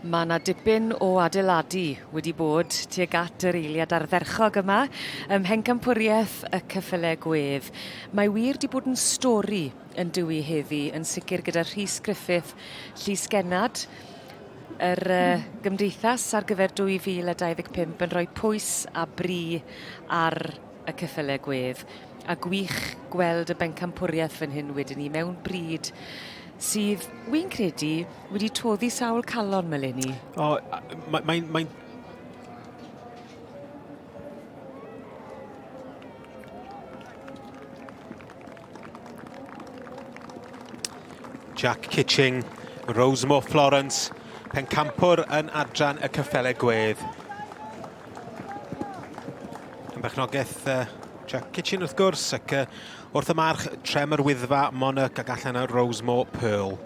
Mae 'na dipyn o adeiladu wedi bod tuag at yr eiliad ardderchog yma ym Mhencampwriaeth y Ceffyle Gwedd. Mae wir 'di bod yn stori yn dyw 'i heddi yn sicir gyda Rhys Griffith Llys Gennad yr yy gymdeithas ar gyfer 2025 yn rhoi pwys a bri ar y ceffyle gwedd. A gwych gweld y bencampwriaeth fan hyn wedyn 'ny mewn bryd sydd, wi'n credu, wedi toddi sawl calon 'ma leni. O, mae'n mae, mae Jack Kitching, Rosemore Florence, pencampwr yn adran y cyffele gwedd. Yn berchnogaeth uh, Jack Kitching wrth gwrs, ac uh, wrth y march Trem yr Wyddfa, Monarch ac allan y Rosemore Pearl.